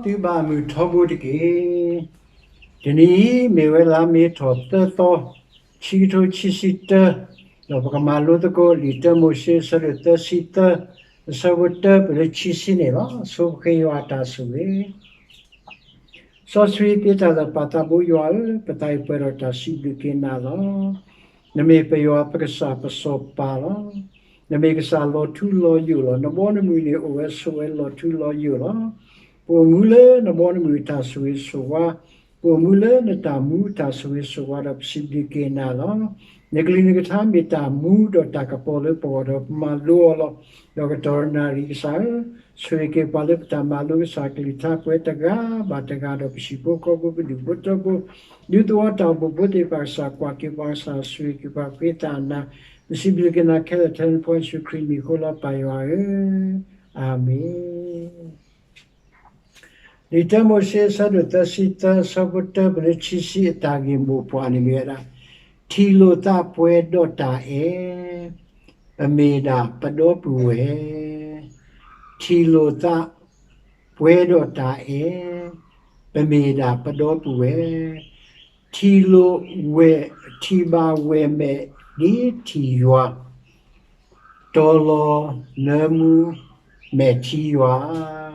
သုဘၣ်မုၢ်ထီဘိတက့ၢ်. တနံၤအံၤ မ့ၢ်ဝဲလါမ့ၤထီၣ်သၢသီ, ခံကထိခံဆံတၢ, ဒီးပကမၤလိသကိး လံာ်တၢမိၤၡ့ အဆၢဒိၣ်သၢဆံသၢ, အဆၢဖိတၢ ပလၢခံဆံန့ၣ်လီၤ. ဆိပဃ့ယွၤအတၢ်ဆိၣ်ဂ့ၤ စီဆှံသ့တၢ်လၢာ် ပၢ်သးဘိယွၤဧၢ, ပသးအံၤပှဲၤဒီးတၢ်စံးဘျုးက့ၤနၤလီၤ. နမ့ၢ်ပယွၤပကစၢ်ပစီၤပၤလီၤ. နမ့ၢ်ကစၢ်လီၤထူလီၤယိာ်လီၤ. နဘီနမုၢ်န့ၣ်အိၣ်ဝဲဆိးဝဲလီၤထူလီၤယိာ်လီၤ. ပအိၣ်မူလၢနဘီနမုၢ်အတၢ်ဆိၣ်ဂ့ၤဆိၣ်ဝါ, ပအိၣ်မူလၢနတၢ်မူအတၢ်ဆိၣ်ဂ့ၤဆိၣ်ဝါဒီး ပစံးဘျုးက့ၤနၤလီၤ. နကလုၢ်နကထါမ့ၢ်တၢ်မူဒီးတၢ်ကပီၤလၢပဂီၢ်ဒီး ပမၤလိအီၤလီၤ. ဒီးကတီၢ်နၣ်ရံၣ်ကစၢ်ဧၢ, ဆိၣ်ဂ့ၤက့ၤပှၤလၢပတၢ်မၤလိကစၢ်ကလုၢ်ကထါပှဲၤတဂၤဘၣ်တဂၤဒီး ပဟံၣ်ဖိဃီဖိ ပဒူၣ်ဖိထၢဖိ ဒူသဝီတၢ်အိၣ်ဖှိၣ်ဖိသ့ၣ်တဖၣ်ကစၢ် ကွၢ်က့ၤပှၤကစၢ် ဆိၣ်ဂ့ၤက့ၤပှၤ ပဃ့သးနၤ, ပစံးဘျုးက့ၤနၤခဲလၢာ် ထဲနဖိယ့ၣ်ၡူးခရံာ်မံၤအဃိလီၤ ပၢ်ယွၤဧၢ, အၤမ့ၣ်. လံာ်တၢမိၤၡ့ အဆၢဒိၣ်သၢဆံသၢ အဆၢဖိတၢ ပလၢခံဆံ အတၢ်ဂ့ၢ်မိၢ်ပှၢ်န့ၣ်မ့ၢ်ဝဲဒၣ်, ထံၣ်လိာ်သးပှဲၤဒီးတၢ်အဲၣ်, ပမ့ၢ်ဒၣ်ပဒီပုၢ်ဝဲၢ်, ထံၣ်လိာ်သးပှဲၤဒီးတၢ်အဲၣ်, ပမ့ၢ်ဒၣ်ပဒီပုၢ်ဝဲၢ်, ထံၣ်လိာ်ဝဲၢ်, ထံၣ်ဘၣ်ဝဲၢ်မဲာ်ဒ်ထံၣ်ယွၤ တီၤလီၤနၢမူမဲာ်ထံယွၤ,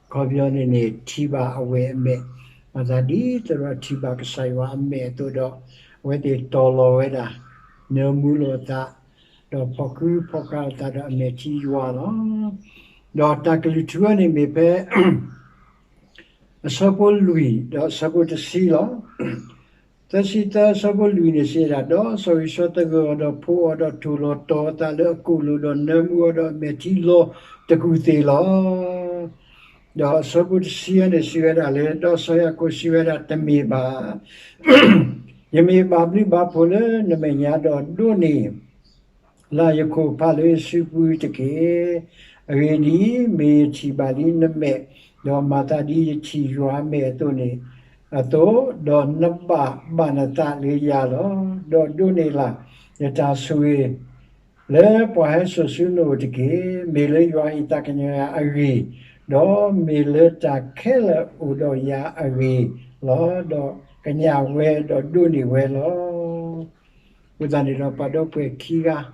အခီပညီန့ၣ်န့ၣ် ထံၣ်ဘၣ်အဝဲၢ်အမဲာ်, မၤသးဒ်သိးဒီးထံၣ်ဘၣ်ကစၢ်ယွၤအမဲာ်အသိးဒီး အဝဲသ့ၣ်တီၤလီၤဝဲဒၣ် နၢမူလိာ်အသး, ဒီးဖီၣ်ဃုဖီၣ်ဃာ်လိာ်သးဒီးအမဲာ်ထံယွၤလီၤ. ဒီးတၢ်ကလုၢ်ထူအံၤန့ၣ်မ့ၢ်ဖဲ အဆၢဖိလွံၢ်ဒီးအဆၢဖိတဆံလီၤ. သၢဆံသၢ အဆၢဖိလွံၢ်န့ၣ်စံးဝဲဒၣ်, ဒီးစီၤဧ့ၡီၤသဂၢၢ်အီၤဒီးဖိအီၤဒီးထိၣ်လီၤတီၤအသးလၢအကိာ်လိၤဒီးနၢမူအီၤဒီးအမဲာ်ထံလီၤတကူၢ်သ့ၣ်လီၤ. ဒီးအဆၢဖိတဆံအံၤန့ၣ်စံးဝဲဒၣ်လၢ ဒီးစီၤယၤကိာ်စံးဝဲဒၣ်, တမ့ၢ်ဘၣ်, ယမ့ၢ်ဘၣ်ဘျုးဘၣ်ဖှိၣ်လၢနမဲာ်ညါဒီးဒိးန့ၢ် လၢယခိၣ်ဖးလၢယစုပူၤတက့ၢ်. အဂ့ၢ်ဒ်အံၤ, မ့ၢ်ယထံၣ်ဘၣ်လံနမဲာ်, ဒီးမၤသးဒ်ယထံၣ်ယွၤအမဲာ်အသိးန့ၣ်အသိး, ဒီးနဘၣ်ဘၣ်နသးလၢယၤလီၤ. ဒီးဒိးန့ၢ်လၢ်ယတၢ်ဆိၣ်ဂ့ၤ လၢပှၤဟဲစိာ်ဆူနအိၣ်တက့ၢ်. မ့ၢ်လၢယွၤအံၤသးကညီၤယၤအဂ့ၢ်, ဒီးမ့ၢ်လၢတၢ်ခဲလၢာ်အိၣ်ဒီးယၤအဂ့ၢ်လီၤ. ဒီးကညးဝဲဒီးဒိးန့ၢ်ဝဲလီၤ. အဃိသတးန့ၣ်ဒီး ပှၤဒီပုၢ်ဝဲၢ်ခံဂၤ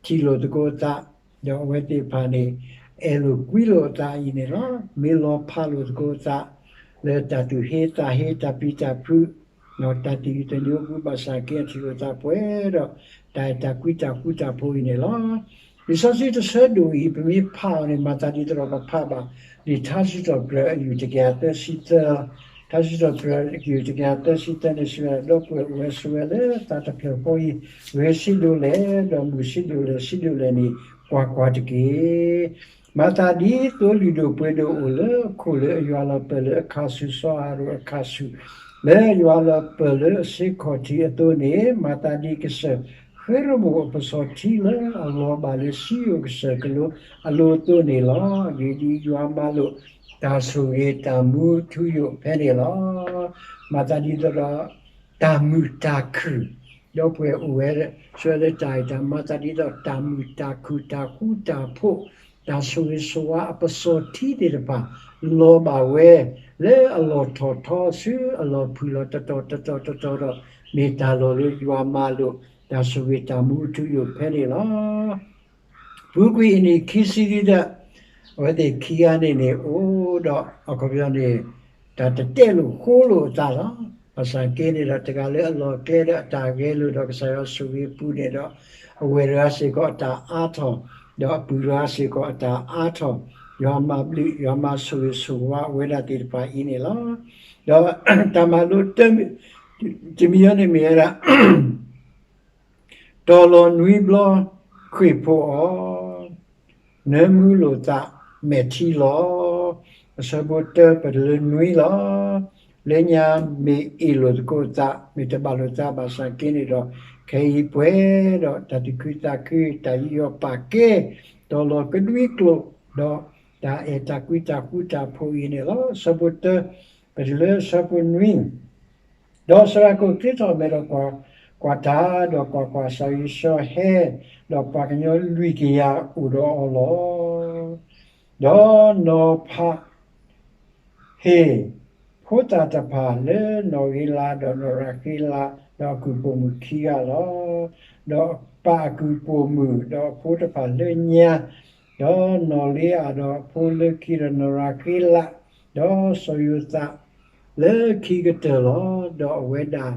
ထံၣ်လိာ်သကိးအသး, ဒီးအဝဲသ့ၣ်တဖၣ်န့ၣ် အဲၣ်လိာ်ကွံလိာ်အသးအံၤန့ၣ်လီၤ. မ့ၢ်လီၤဖးလိာ်သကိးအသး လၢတၢ်သူၣ်ဟ့သးဟ့ တၢ်ပျံၤတၢ်ဖုး, ဒီးတၢ်သူၣ်ယုၢ်သးညီအပူၤဘၣ်ဆၣ်က့ ထံၣ်လိာ်သးပှဲၤဒီး တၢ်အဲၣ်တၢ်ကွံတၢ်ဃူတၢ်ဖိးအံၤန့ၣ်လီၤ. လံာ်စီဆှံတဆၢဒိၣ်အံၤ ပမ့ၢ်ဖးအီၤန့ၣ် မၤသးဒ်သိးဒီးပဖးဘၣ် လံာ်ထါစံးထီၣ်ပတြၢၤအယုၢ်တကယၤသၢဆံသၢ, ထါစံးထီၣ်ပတြၢၤအယုၢ်တကယၤသၢဆံသၢန့ၣ် စံးဝဲဒၣ်, ဒီပုၢ်ဝဲၢ်အိၣ်ဝဲဆိးဝဲလၢသးတဖျၢၣ်ဃီအံၤ, ဂ့ၤဆံးဒိၣ်လဲၣ်, ဒီးမုာ်ဆံးဒိၣ်လဲၣ်, ဆံးဒိၣ်လဲၣ်န့ၣ် ကွၢ်ကွၢ်တက့ၢ်. မၤသးဒ်သိးလုၢ်ဒိၣ်ပှ့ၤဒိၣ်အိၣ်လၢအခိၣ်လၢအယွၤလီၤပၢၢ်လၢအခါဆူ စီၤအၤရိၣ်အခါဆူ လၢယွၤလီၤပၢၢ်လၢအဆ့ခီၣ်ထံးအသိးန့ၣ်, မၤသးဒ်ကစၢၢ်ဃ့ရမိၣ်အပစီၤထံလၢအလီၤဘၣ်လၢစံယိၣ်ကစၢၢ်ကလိအလိၤအသိးန့ၣ်လီၤ. အဂ့ၢ်ဒ်အံၤယွၤမၤလိာ်တၢ်ဆိၣ်ဂ့ၤတၢ်မူထူယိာ်ဖဲန့ၣ်လီၤ. မၤသးဒ်သိးဒီး တၢ်မုာ်တၢ်ခုၣ်, ဒီပုၢ်ဝဲၢ်အိၣ်ဝဲ ဆိးဝဲလၢတၢ်အံၤတၢ်မၤသးဒ်သိး တၢ်မုာ်တၢ်ခုၣ်တၢ်ဃူတၢ်ဖိး, တၢ်ဆိၣ်ဂ့ၤဆိၣ်ဝါအပစီၤထံသ့ၣ်တဖၣ် လီၤဘၣ်ဝဲ လၢအလီၢ်ထီၣ်ထီဆူအလီၢ်ဖုၣ်လီၤတတီၤတတီၤတတီၤဒီး မ့ၢ်တၢ်လီၢ်လၢယွၤမၤလိာ် တၢ်ဆိၣ်ဂ့ၤတၢ်မူထူယိာ်ဖဲန့ၣ်လီၤ. ပူၤကွံာ်အနံၣ်ခံဆံဒံးဒၣ်, အဝဲသ့ၣ်ခံဂၤန့ၣ်န့ၣ် အိၣ်ဒီးအခီပညီန့ၣ် တၢ်တတဲလိာ်ဃိလိာ်အသးလီၤ. ဘၣ်ဆၣ်က့န့ၣ်ဒီး တဂၤလၢအလီၢ်ကျဲဒီးအတၢ်ဂဲၤလိာ်ဒီးကစၢ်ယွၤဆိၣ်ဂ့ၤအပူၤန့ၣ်ဒီး အဝဲၢ်တဂၤစ့ၢ်ကီးအတၢ်အါထီၣ်, ဒီးအပုၢ်တဂၤစ့ၢ်ကီးအတၢ်အါထီၣ်, ယွၤမၤဘျုး ယွၤမၤဆိၣ်ဂ့ၤဆိၣ်ဝါအဝဲဒၣ်သ့ၣ်တဖၣ်အံၤန့ၣ်လီၤ. ဒီးတၢ်မၤလိတၢ် တမံၤအံၤန့ၣ်မ့ၢ်ဝဲဒၣ် တီၤလီၤနွံဘျီ ဃ့ၢ်ဖိအီၤ, နၢမူလိာ်သးမဲာ်ထံလီၤ. အဆၢဖိတၢပတုၤလၢနွံလီၤ. လၢညါမ့ၢ်အ့ၣ်လိာ်သကိးသး မ့ၢ်တဘၣ်လိာ်သးဘၣ်ဆၣ်က့န့ၣ်ဒီး ခဲအံၤပှဲၤဒီးတၢ်သူၣ်ခုသးခု တၢ်ယူးယီၣ်ပာ်ကဲ တီၤလီၤကဒွံကျိာ် ဒီးတၢ်အဲၣ်တၢ်ကွံတၢ်ဃူတၢ်ဖိးအံၤန့ၣ်လီၤ. အဆၢဖိတၢပတုၤလၢအဆၢဖိနွံ ဒီးစီၤယၤကိာ်သ့ထီၣ်အမဲာ်ဒီးကွၢ်တၢ်, ဒီးကွၢ်ကွၢ်, စီၤဧ့ၡီၤဟဲ, ဒီးပှၤကညီလွံၢ်ကယၤအိၣ်ဒီးအီၤလီၤ. ဒီးနီၤဖး ဟ့ၣ်ဖိသၣ်တဖၣ်လၢနီၢ်ဂ့ၤလး ဒီးနီၢ်ရၤဃ့လး ဒီးအကုၢ်ပိာ်မုၣ်ခံဂၤလီၤ. ဒီးပာ်အကုၢ်ပိာ်မုၣ်ဒီးအဖိတဖၣ်လၢညါ, ဒီးနီၢ်လ့အၤဒီးအဖိလၢခံဒီးနီၢ်ရၤဃ့လး, ဒီးစီၤယိၤသး လၢခံကတၢၢ်လီၤ. ဒီးအဝဲဒၣ်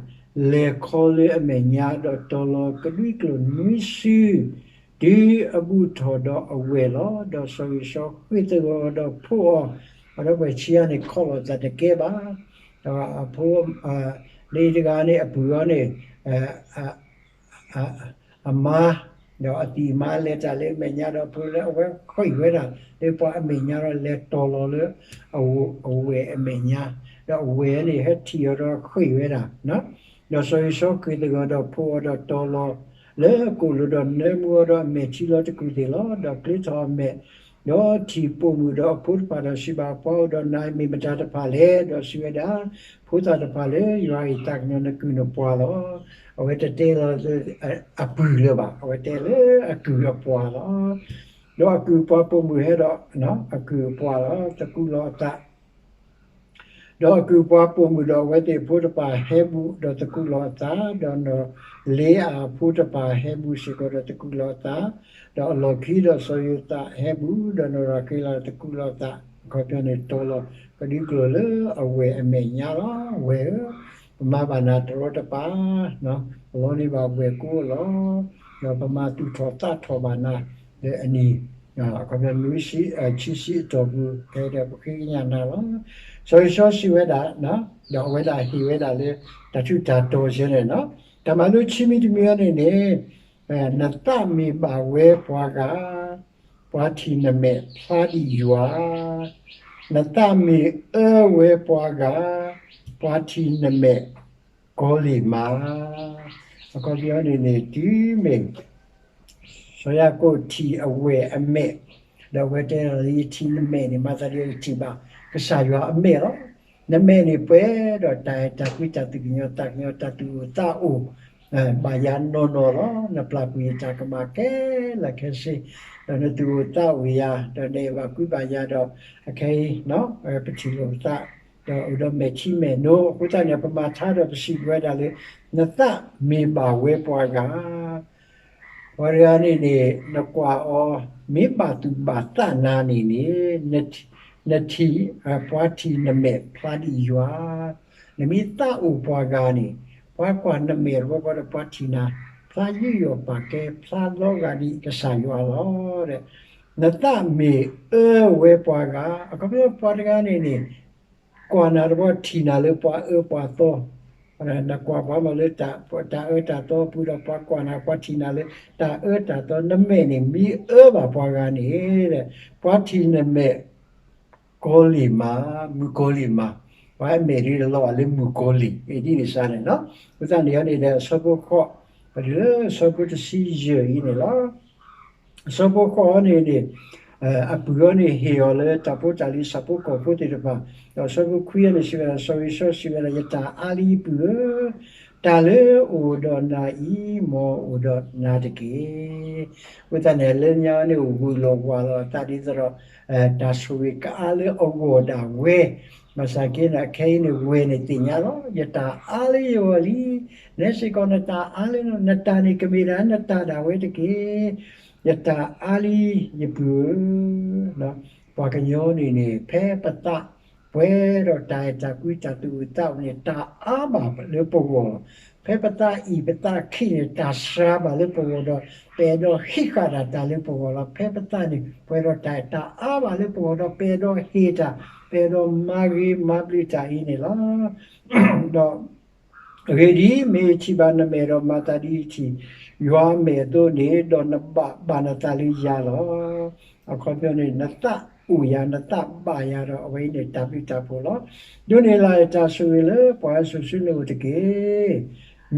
လဲၤခီလၢအမဲာ်ညါ, ဒီးတီၤလီၤကဒွံကျိာ်နွံစု တုၤအဘူၣ်ထီၣ်ဒီးအဝဲၢ်လီၤ. ဒီးစီၤဧ့ၡီၤဃ့ၢ်သဂၢၢ်အီၤဒီးဖှိၣ်အီၤ, အဒီပုၢ်ဝဲၢ်ဆံးအါန့ၣ် ခီၣ်လီၤသးတကဲဘၣ်. ဒီးအဖိ လၢတဂၤန့ၣ် အပုၢ်အီၤန့ၣ် အမါ, ဒီးအသံၣ်အမါလဲၤတၢ်လၢအမဲာ်ညါဒီး အဖိလၢအဝဲဃ့ၢ်ဝဲဒၣ် လၢပှၤအမဲာ်ညါဒီးလဲၤတီၤလီၤလၢ အဝဲၢ်အမဲာ်ညါ, ဒီးအဝဲၢ်န့ၣ် ဟဲထံၣ်အီၤဒီးဃ့ၢ်ဝဲဒၣ်, ဒီးစီၤဧ့ၡီၤဃ့ၢ်သဂၢၢ်ဒီးဖှိၣ်အီၤဒီးတီၤလီၤလၢအကိာ်လိၤဒီးနၢမူအီၤဒီးအမဲာ်ထံလီၤတကူၢ်သ့ၣ်လီၤ. ဒီးကျ့ထီၣ်အမဲာ်, ဒီးထံၣ်ပိာ်မုၣ်ဒီးအဖိတဖၣ်ဒီးစံးဘၣ်အပှၤအိၣ်ဒီး နၤမ့ၢ်မတၤတဖၣ်လဲၣ်. ဒီးစံးဝဲဒၣ်, ဖိသၣ်တဖၣ်လၢယွၤအံၤသးကညီၤနကုၢ်နပှၤလီၤ. အဝဲတတဲလၢအပုၢ်လၢၤဘၣ်, အဝဲတဲလၢအကုၢ်အပှၤလီၤ. ဒီးအကုၢ်ပှၤပိာ်မုၣ်ဟဲဒီး အကုၢ်အပှၤလီၤ, သကူးလီၤအသး ဒီးအကုၢ်ပှၤပိာ်မုၣ်ဒီးအဝဲသ့ၣ်အဖိတဖၣ်ဟဲဘူး ဒီးသကူးလီၤအသး, ဒီးနီၢ်လ့အၤအဖိတဖၣ်ဟဲဘူးစ့ၢ်ကီးဒီးသကူးလီၤအသး, ဒီးအလီၢ်ခံဒီးစီၤယိၤသးဟဲဘူး ဒီးနီၢ်ရၤဃ့လးသကူးလီၤအသး, အခီပညီန့ၣ် တီၤလီၤကဒွံကျိာ်လၢအဝဲၢ်အမဲာ်ညါလီၤ. ဝဲၢ်ဧၢ, ပမၤဘၣ်နၤတရီတပါ, ပလီန့ၢ်ဘၣ်ဝဲၢ်ကိးလီၤ, ဒီးပမၤသူၣ်ထီၣ်သးထီၣ်ဘၣ်နၤလၢအနံၤ အခီပညီနွံဆံ, ခံဆံအတီၢ်ပူၤ ခဲအံၤဒီးပဃ့ကညးနၤလီၤ. စီၤဧ့ၡီၤစံးဝဲဒၣ်, ဒီးအဝဲဒၣ်ဟ့ၣ်ဝဲဒၣ်လၢ တၢ်ထူးတၢ်တီၤဆဲန့ၣ်, တၢ်မၤလိခံမံၤတမံၤအံၤန့ၣ်န့ၣ်, နသးမ့ၢ်ဘၣ်ဝဲပှၤဂၤ, ပှၤထံၣ်နမဲာ်ဖျါဒံးယွၤ, နသးမ့ၢ်အၢဝဲပှၤဂၤ, ပှၤထံၣ်နမဲာ်ကီၤလံၢ်မး. အခီပညီန့ၣ်န့ၣ် တုၤမ့ၢ် စီၤယၤကိာ်ထံၣ်အဝဲၢ်အမဲာ်, ဒီးအဝဲတဲလၢယထံၣ်နမဲာ်န့ၣ် မၤသးဒ်ယထံၣ်ဘၣ်ကစၢ်ယွၤအမဲာ်လီၤ. နမဲာ်န့ၣ်ပှဲၤဒီးတၢ်အဲၣ်တၢ်ကွံ တၢ်သူၣ်ကညီၤသးကညီၤ တၢ်သူၣ်အိၣ်သးအိၣ် ဘၣ်ယၤနီၢ်နီၢ်လီၤ. နပျၢ်ကွံာ်ယတၢ်ကမၣ်ခဲလၢာ်ခဲဆ့, ဒီးနသူၣ်အိၣ်သးအိၣ်ယၤ, ဒီးနအဲၣ်ဘၣ်ကွံဘၣ်ယၤဒီး အခဲအံၤ ပထံၣ်လိာ်ပသး, ဒီးအိၣ်ဒီးမဲာ်ထံမဲာ်နိ, အဃိသတးန့ၣ် ပမၤထါဒီးပစံးပဝဲဒၣ်လၢ နသးမ့ၢ်ဘၣ်ဝဲပှၤဂၤ ပှၤတဂၤန့ၣ်န့ၣ် နကွၢ်အီၤ မ့ၢ်ဘၣ်သူၣ်ဘၣ်သးနၤန့ၣ်န့ၣ်, နထံၣ်, ပှၤထံၣ်နမဲာ်ဖျါဒံးယွၤ, နမ့ၢ်သးအိၣ်ပှၤဂၤန့ၣ်, ပှၤကွၢ်နမဲာ်တဘျီဃီဒီး ပှၤထံၣ်နၤ ဖျါယူးယီၣ်ပာ်ကဲ ဖျါလီၤဂာ်ဒ်ကစၢ်ယွၤလီၤ. နသးမ့ၢ်အၢဝဲပှၤဂၤ, အခီပညီပှၤတဂၤန့ၣ်န့ၣ် ကွၢ်နၤတဘျီ ထံၣ်နၤလၢပှၤအၢပှၤသီ, နကွၢ်ပှၤမ့ၢ်လၢ တၢ်အၢတၢ်သီပူၤဒီး ပှၤကွၢ်နၤ ပှၤထံၣ်နၤလၢတၢ်အၢတၢ်သီ, နမဲာ်န့ၣ်မ့ၢ်အၢဘၣ်ပှၤဂၤန့ၣ်, ပှၤထံၣ်နမဲာ် ကီၤလံၢ်မး, မုၣ်ကီၤလံၢ်မး, ပှၤအမဲာ်ဒ်လီၤလၢမုၣ်ကီၤလံၢ် ဒ်န့ၣ်စ့ၢ်န့ၣ်လီၤ. အဃိသတးန့ၣ်န့ၣ်ဒီး အဆၢဖိဃိး, ပတုၤလၢအဆၢဖိတဆံယဲၢ်အံၤန့ၣ်လီၤ. အဆၢဖိဃိးအံၤန့ၣ်န့ၣ်, အပုၢ်အံၤန့ၣ် ဟ့ၣ်အီၤလၢတၢ်ဖိတၢ်လံၤ ဆၣ်ဖိကီၢ်ဖိသ့ၣ်တဖၣ်, ဒီးအဆၢဖိခွံအံၤန့ၣ်စံးဝဲဒၣ်, စီၤဧ့ၡီၤစံးဝဲဒၣ်, ယတၢ်အါလံ ပုၢ်ဧၢ, တၢ်လၢအိၣ်ဒီးနၤအံၤ မ်အိၣ်ဒီးနၤတက့ၢ်. အဃိသတးန့ၣ် လၢညါန့ၣ် အိၣ်ဝံၤလီၤဝၤလီၤအသးဒ်သိးဒီး တၢ်ဆိၣ်ဂ့ၤကအါလၢအဂီၢ်ဒၣ်ဝဲ, ဘၣ်ဆၣ်က့န့ၣ် အခဲအံၤန့ၣ် ဝဲၢ်န့ၣ်သ့ၣ်ညါလီၤ, ယတၢ်အါလၢယဂီၢ်လံ, နဲစ့ၢ်ကီးနတၢ်အါလၢ နတၢ်န့ၣ်ကမ့ၢ်ဒၣ်နတၢ်ဒၣ်ဝဲတက့ၢ်. ယတၢ်အါလံ ယပုၢ်ဧၢ, ပှၤကညီန့ၣ်န့ၣ် ဖဲပသးပှဲၤဒီးတၢ်အဲၣ်တၢ်ကွံ တၢ်သူၣ်အိၣ်သးအိၣ်န့ၣ် တၢ်အါဘၣ်လၢပဂီၢ်လီၤ. ဖဲပသးအံၣ်ပသးခံးန့ၣ် တၢ်စှၤဘၣ်လၢပဂီၢ်ဒီး ပအဲၣ်ဒိးဟံးဃာ်ဒၣ်တၢ်လၢပဂီၢ်လီၤ. ဖဲပသးန့ၣ် ပှဲၤဒီးတၢ်အဲၣ်တၢ်အါဘၣ်လၢပဂီၢ်ဒီး ပအဲၣ်ဒိးဟ့ၣ်တၢ်, ပအဲၣ်ဒိးမၤဂ့ၤမၤဘျုးတၢ်အံၤန့ၣ်လီၤ. ဒီး အဂ့ၢ်ဒ်အံၤ, မ့ၢ်ယထံၣ်ဘၣ်နမဲာ်ဒီးမၤသးဒ်ယထံၣ်ယွၤအမဲာ်အသိးန့ၣ်, ဒီးနဘၣ်ဘၣ်နသးလၢယၤလီၤ. အခီပညီန့ၣ် နသးအိၣ်ယၤ နသးဘၣ်ယၤဒီး အဝဲအံၤန့ၣ် တၢ်ဘျုးတၢ်ဖှိၣ်လီၤ. ဒိးန့ၢ်လၢ်ယတၢ်ဆိၣ်ဂ့ၤလၢပှၤအစိၤဆူနအိၣ်တက့ၢ်.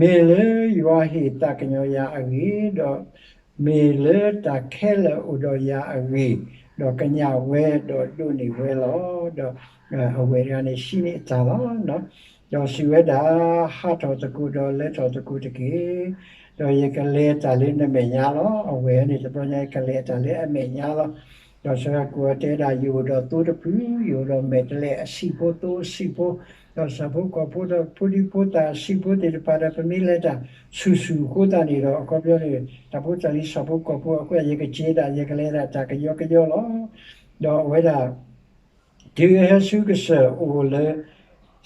မ့ၢ်လၢယွၤဟ့ၣ်သးကညီၤယၤအဂ့ၢ်, ဒီးမ့ၢ်လၢတၢ်ခဲလၢာ်အိၣ်ဒီးယၤအဂ့ၢ်, ဒီးကညးဝဲဒီးဒိးန့ၢ်ဝဲလီၤ. ဒီးအဝဲၢ်တဂၤန့ၣ် ဟံးန့ၢ်အတၢ်လီၤ. ဒီးစံးဝဲဒၣ်, ဟးထီၣ်သကိးဒီးလဲၤထီၣ်သကိးတက့ၢ်. ဒီးယကလဲၤတၢ်လၢနမဲာ်ညါလီၤ. အဝဲၢ်န့ၣ် တဘျီညါကလဲၤတၢ်လၢအမဲာ်ညါလီၤ. ဒီးစီၤယၤကိာ်တဲဒၣ် ယအိၣ်ဒီးသိတဖု, ယအိၣ်ဒီးမဲာ်တဲးလဲးအဆံးဖိ သိအဆံးဖိ, ဒီးဆၣ်ဖိကီၢ်ဖိဒီးဖိဒံဖိသၣ်အဆံးဖိသ့ၣ်တဖၣ်ဒီး ပမ့ၢ်လဲၤတၢ်ဆူၣ်ဆူၣ်အဃိသတးန့ၣ်ဒီး အခီပညီန့ၣ် တၢ်ဖိတၢ်လံၤဆၣ်ဖိကီၢ်ဖိအဃိ ယကက့ၤဒၣ် ယကလဲၤဒၣ်တၢ်ကယီကယီလီၤ. ဒီးအဝဲဒၣ် တုၤအဟဲဆူကစၢၢ်အိၣ်လၢ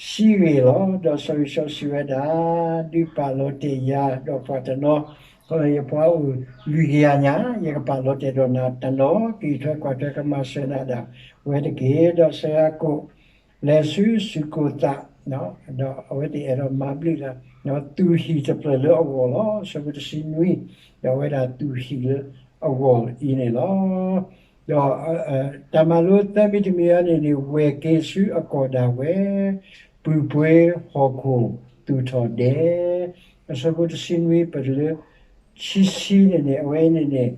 စံးဂ့ၤလီၤ. ဒီးစီၤအံၤစီၤစံးဝဲဒၣ်, ဒုးပာ်လီၤတဲာ်ယၤဒီးပှၤတနီၤ, ယပှၤအိၣ်လွံၢ်ကယၤညါ, ယကပာ်လီၤတဲာ်ဒီးနၤတနီၤ, က့ၤထွဲကွၢ်ထွဲကမၤစၢၤနၤဒၣ်ဝဲတက့ၢ်. ဒီးစီၤယၤကိာ် လဲၤဆူစူၢ်ကိၢ်သး, ဒီးအဝဲသ့ၣ်အဲၣ်ဒိးမၤဘျုးလၢ သူၣ်ဟံၣ်တဖျၢၣ်လၢအဂီၢ်လီၤ. ဆၢဖိတဆံနွံ, ဒီးအဝဲဒၣ်သူၣ်ဟံၣ်လၢအဂီၢ်အံၤန့ၣ်လီၤ. ဒီး တၢ်မၤလိသၢမံၤတမံၤအံၤန့ၣ်န့ၣ် ဝဲၢ်က့ၤဆူအကီၢ်ဒၣ်ဝဲ, ပုၢ်ပှ့ၤဟီၣ်ခိၣ်သူၣ်ထီၣ်ဒဲ, အဆၢဖိတဆံနွံ ပတုၤလၢ ဆံဆံန့ၣ်န့ၣ် အဝဲန့ၣ်န့ၣ်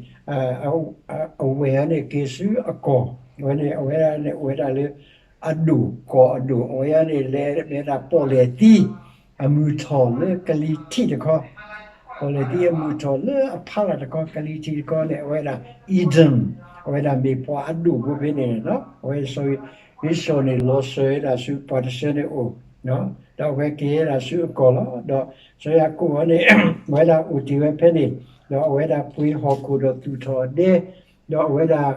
အဝဲၢ်အံၤန့ၣ်က့ၤဆူအကီၢ်, အဝဲန့ၣ် အဝဲဒၣ်န့ၣ် အိၣ်ဝဲဒၣ်လၢ အဒိၣ်ကီၢ်အဒိၣ်, အဝဲအံၤန့ၣ် လဲၤမ့ၢ်ဒၣ်ပီၣ်လဲၣ်သံ အမုၢ်ထီၣ်လၢကလံၤထံးတခီ, ပီၣ်လဲၣ်သံအမုၢ်ထီၣ်လၢအဖီလာ်တခီ, ကလံၤထံးတခီန့ၣ် အဝဲဒၣ် Eden, အဝဲဒၣ်မ့ၢ်ပှၤအဒိၣ်ဖိဖဲန့ၣ်လီၤ. အဝဲစီၤအံၤစီၤန့ၣ် လီၤစၢၤဝဲဒၣ်ဆူပှၤတဆၢန့ၣ်အိၣ်, ဒီးအဝဲက့ၤဝဲဒၣ်ဆူအကီၢ်လီၤ. ဒီးစီၤယၤကိာ်အံၤန့ၣ် အဝဲဒၣ်အိၣ်တ့ၢ်ဝဲဖဲန့ၣ်, ဒီးအဝဲဒၣ်ပှ့ၤဟီၣ်ခိၣ်ဒီးသူၣ်ထီၣ်ဒဲ, ဒီးအဝဲဒၣ်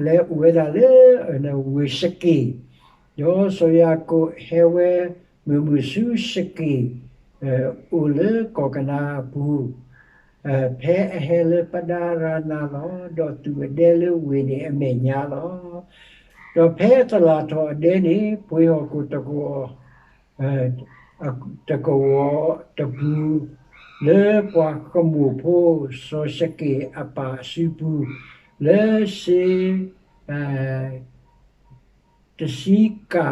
လဲၤအိၣ်ဝဲဒၣ်လၢ ဝ့ၢ်ၡက့ၣ်, ဒီးစီၤယၤကိာ်ဟဲဝဲမုာ်မုာ်ဆူၡက့ၣ်, အိၣ်လၢကီၢ်ကနၤအပူၤ, ဖဲအဟဲလၢပဒၤရၤနၤလီၤ. ဒီးသူၣ်အဒဲလၢဝ့ၢ်န့ၣ်အမဲာ်ညါလီၤ. ဒီးဖဲအတလၢ်ထီၣ်အဒဲန့ၣ် ပှ့ၤဟီၣ်ခိၣ်တကဝီၤ တကဝီၤတပူၤ လၢပှၤဃမိၢ်ဖိ စီၤၡက့ၣ်အပၢ်အစုပူၤ လၢစ့ တဆံကၤ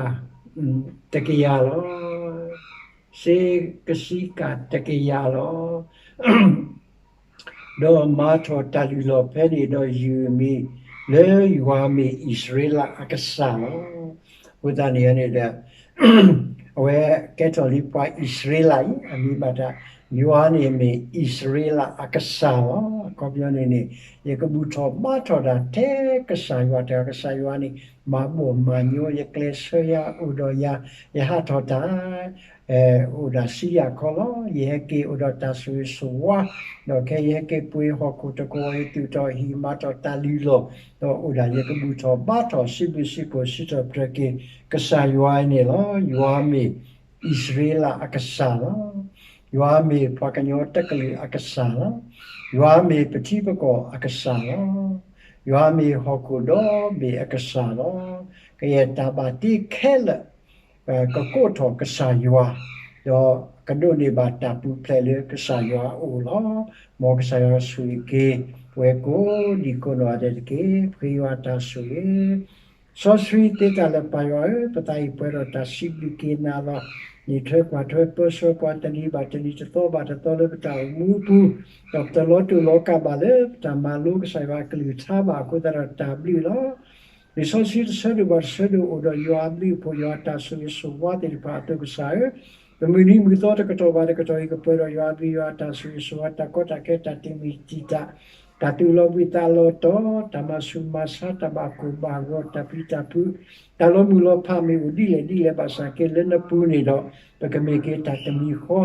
တကယၤလီၤ. စ့ကဆံကၤတကယၤလီၤ. ဒီးမၤထီၣ်တၢ်လုၢ်လီၢ်ဖဲန့ၣ်ဒီးယုၢ်အမံၤလၢယွၤမ့ၢ်အံၣ်စရ့လးအကစၢ်လီၤ. အဃိသတးန့ၣ်န့ၣ်ဒီး အဝဲကဲထီၣ်လံပှၤအံၣ်စရ့လးအံၤ အမံၤဘၣ်တၢ် ယွၤန့ၣ်မ့ၢ်အံၣ်စရ့လးအကစၢ်လီၤ. အခီပညီန့ၣ်န့ၣ် ယကဘူၣ်ထီၣ်ဘါထီၣ်တၢ်ထဲကစၢ်ယွၤတဂၤ, ကစၢ်ယွၤန့ၣ် မၤဘီၣ်မၤညီယကျဲးစၢးယၤ အိၣ်ဒီးယၤ, ယဟးထီၣ်တၢ် အိၣ်ဒၣ်ဆံယၤခီလီၤ. ယဟဲက့ၤအိၣ်ဒီးတၢ်ဆိၣ်ဂ့ၤဆိၣ်ဝါ, ဒီးခဲအံၤယဟဲက့ၤပှ့ၤဟီၣ်ခိၣ်တကဝီၤအံၤ သူၣ်ထီၣ်ဟံၣ်မၤထီၣ်တၢ်လုၢ်လီၢ်, ဒီးအိၣ်ဒၣ်ယကဘူၣ်ထီၣ်ဘါထီၣ် စံးဘျုးစံးဖှိၣ်စံးထီၣ်ပတြၢၤက့ၤ ကစၢ်ယွၤအံၤန့ၣ်လီၤ. ယွၤမ့ၢ်အံၣ်စရ့လးအကစၢ်လီၤ. ယွၤမ့ၢ်ပှၤကညီတကလုာ်အကစၢ်လီၤ. ယွၤမ့ၢ်ပထံပကီၢ်အကစၢ်လီၤ. ယွၤမ့ၢ်ဟီၣ်ခိၣ်ဒီဘ့ၣ်အကစၢ်လီၤ. ကယဲၢ်တၢ်ဘၣ်တ့ခဲလၢာ် ကကိးထီၣ်ကစၢ်ယွၤ, ဒီးကဒိးန့ၢ်ဘၣ်တၢ်ပူၤဖျဲးလၢကစၢ်ယွၤအအိၣ်လီၤ. မ်ကစၢ်ယွၤဆိၣ်ဂ့ၤက့ၤ ပဝဲကိးဒံကိးနီၢ်ဂၤဒဲးတက့ၢ်. ပဃ့ယွၤတၢ်ဆိၣ်ဂ့ၤ စီဆှံသ့တၢ်လၢပၢ်ယွၤဧၢ, ပသးအံၤပှဲၤဒီးတၢ်စံးဘျုးက့ၤနၤလီၤ. နထွဲကွၢ်ထွဲပၢဆှၢပှၤတနံၤဘၣ်တနံၤ တသီဘၣ်တသီလၢပတၢ်အိၣ်မူအပူၤ, ဒီးပတလီၤတိၢ်လီၤကးဘၣ်လၢပတၢ်မၤလိကစၢ်ယွၤအကလုၢ်ကထါဘၣ်အဃိသတးဒီးတၢ်ဘျုးလီၤ. လံာ်စီဆှံတဆၢဒိၣ်ဘၣ်တဆၢဒိၣ်အိၣ်ဒီးယွၤအဘျုးအဖှိၣ် ယွၤအတၢ်ဆိၣ်ဂ့ၤဆိၣ်ဝါသ့ၣ်တဖၣ်အသိးကစၢ်ဧၢ, ပမုၢ်နံၤမုၢ်သီတကတီၢ်ဘၣ်တကတီၢ်အံၤ ကပှဲၤဒီးယွၤအဘျုးယွၤအတၢ်ဆိၣ်ဂ့ၤဆိၣ်ဝါ တၢ်ကီတၢ်ခဲတၢ်တံာ်မုၢ်တံာ်တာ် တၢ်သူၣ်လီၤဘှံးသးလီၤတီၤ တၢ်မၤဆူၣ်မၤဆါ တၢ်ဘၣ်ကိၢ်ဘၣ်ဂီၤ တၢ်ပျံၤတၢ်ဖုး တၢ်လီၤမုၢ်လီၤဖးမ့ၢ်အိၣ်ဒ်လဲၣ်ဒ်လဲၣ်ဘၣ်ဆၣ်က့လၢနပူၤန့ၣ်ဒီး ပကမ့ၢ်က့ၤတၢ်တမံၤဃီ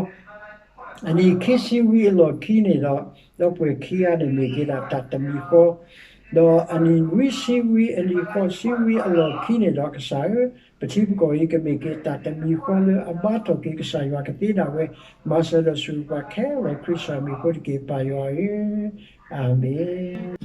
အနံၣ်ခံဆံဝံၤအလီၢ်ခံန့ၣ်ဒီး ဒီပုၢ်ဝဲၢ်ခံဂၤန့ၣ်မ့ၢ်က့ၤဒၣ်တၢ်တမံၤဃီ, ဒီးအနံၣ်နွံဆံဝံၤ အနံၣ်ဃိးဆံဝံၤအလီၢ်ခံန့ၣ်ဒီး ကစၢ်ဧၢ, ပထံပကီၢ်အံၤကမ့ၢ်က့ၤတၢ်တမံၤဃီလၢအဘါထီၣ်က့ၤကစၢ်ယွၤကသ့ဒၣ်ဝဲ, မၤစၢၤဒီးဆိၣ်ဂ့ၤပှၤခဲလၢာ်ခရံာ်စၢ်မံၤအဃိတက့ၢ် ပၢ်ယွၤဧၢ, အၤမ့ၣ်.